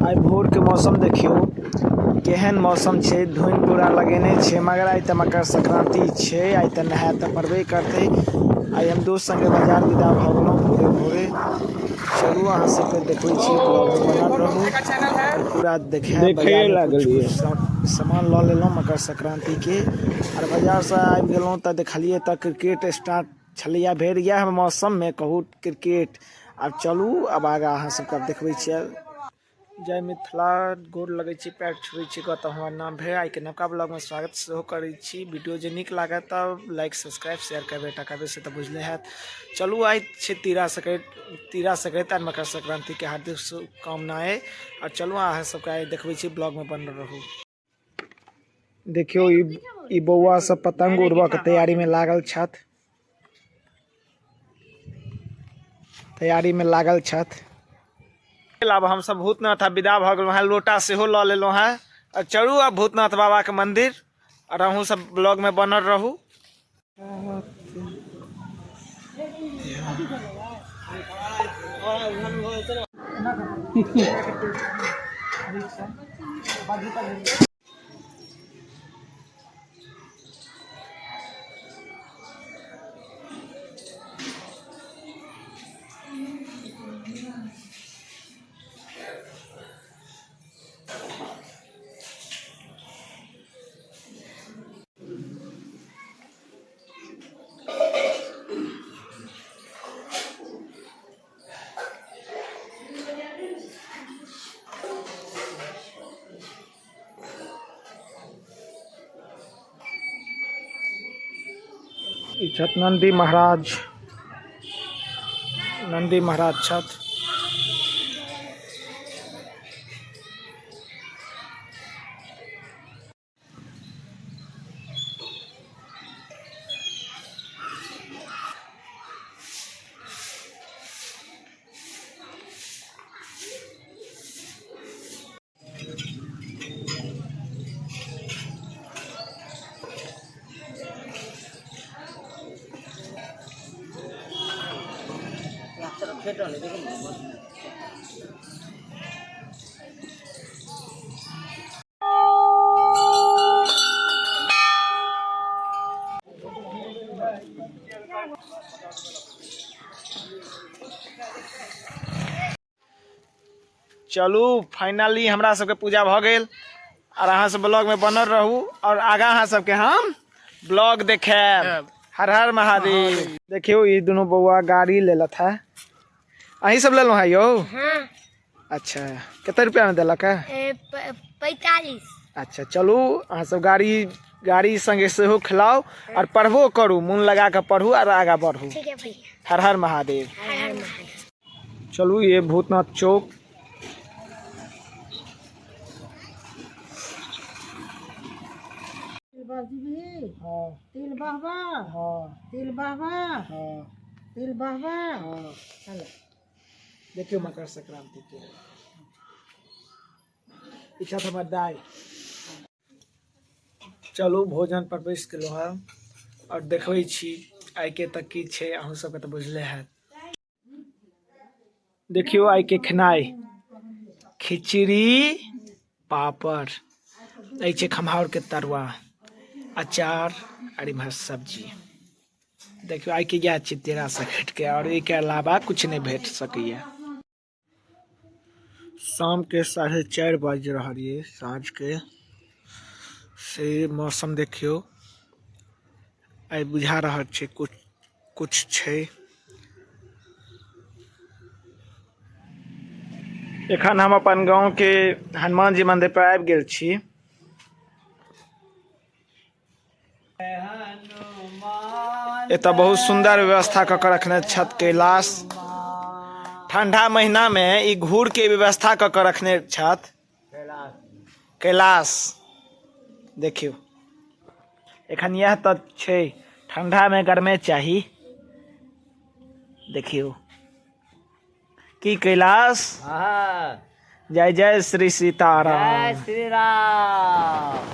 आइ भोरके मौसम देखियौ केहन मौसम छै। धुनि पूरा लगेने छै, मगर आइ तऽ मकर संक्रांति छै, आइ तऽ नहाय तऽ पड़बे करतै। आइ हम दोस्त संगे बाजार विदा भऽ गेलहुँ भोरे भोरे। चलू अहाँ सबके देखबै छी, ब्लॉग बनल रहू पूरा देखायब। देखैए बाजारमे कुछ लागलियै। कुछ सामान लऽ लेलहुँ मकर संक्रांतिके। आर बाजारसँ आबि गेलहुँ तऽ देखलियै तऽ क्रिकेट स्टार्ट छलैए भेल। इएह मौसममे कहू क्रिकेट। आब चलू, आब आगाँ अहाँ सबके देखबै छियै। जय मिथिला, गोर लगै छी, पैर छुबै छी। तऽ हमर नाम भेल, आइके नवका ब्लॉगमे स्वागत सेहो करै छी। वीडियो जे नीक लागत तऽ लाइक, सब्सक्राइब, शेयर करबै टा करबै, से तऽ बुझले हैत। चलू, आइ छै तीरा सकराति, तीरा सकराति आर मकर संक्रान्तिके हार्दिक शुभकामनाएँ। आओर चलू, अहाँ सबके आइ देखबै छी, ब्लॉगमे बनल रहू। देखियौ, ई ई बौआ सब पतंग उड़बऽ के तैयारी मे लागल छथि, तैयारी मे लागल छथि। आब हमसब भूतनाथ आब विदा भऽ गेलहुँ हेँ। लोटा सेहो लऽ लेलहुँ हेँ। आ चलू आब भूतनाथ बाबाके मंदिर। आओर अहूँ सब ब्लॉग मे बनल रहू। ई छथि नन्दी महाराज, नन्दी महाराज छथि। चलू, फाइनली हमरा सबके पूजा भऽ गेल। और अहाँ सब ब्लॉग में बनल रहू और आगा अहाँ सबके हम ब्लॉग देखायब। हर हर महादेव। देखियौ, ई दुनू बौआ गाड़ी लेलत है। अहीं सब लेलहुँ है यौ? हाँ। अच्छा, कते रुपया में देलक है? 45। अच्छा, चलू, अहाँ सब गाड़ी गाड़ी संगे सेहो खिलाउ और पढ़बो करू, मन लगा के पढ़ू और आगा बढ़ू। ठीक है भैया। हर हर महादेव। हर हर महादेव। चलू, ये भूतनाथ चौक। हाँ। तिल बाबा। हाँ। तिल बाबा। हाँ। तिल बाबा। हाँ। देखियौ, मकर संक्रांति के इच्छा हमर दाइ। चलू, भोजन पर बैस गेलहुँ हँ और देखबै छी आइ के तक की छै। अहूँ सबके तऽ बुझले हैत। देखियौ, आइ के खेनाइ खिचड़ी, पापड़ अछि, खम्हाउर के तरुआ, अचार और इम्हर सब्जी। देखियौ, आइ के इएह छै तेरा सकैत के और एहिके अलावा कुछ नहि भेट सकैया। शाम के 4:30 बाजि रहल ये साँझ के। से मौसम देखियौ, आइ बुझा रहल छै कुछ कुछ छै। एखन हम अपन गाँव के हनुमान जी मंदिर पर आबि गेल छी। एतऽ बहुत सुंदर व्यवस्था कऽ के रखने छथि कैलाश। ठंडा महीना में ई घूर के व्यवस्था कऽ के रखने छथि कैलाश। देखियौ, एखन इएह तऽ छै, ठंडा में गर्मे चाही। देखियौ की कैलाश। हाँ। जय जय श्री सीताराम। जय श्री राम,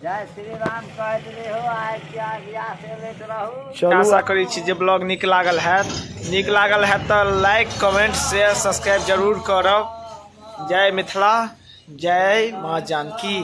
जय श्री राम कह दिले हो। आइ क्या बियाह से लेट रहू। चलू, आशा करै छी जे ब्लॉग नीक लागल हैत। नीक लागल हैत तऽ लाइक, कमेंट, शेयर, सब्सक्राइब जरूर करब। जय मिथिला, जय माँ जानकी।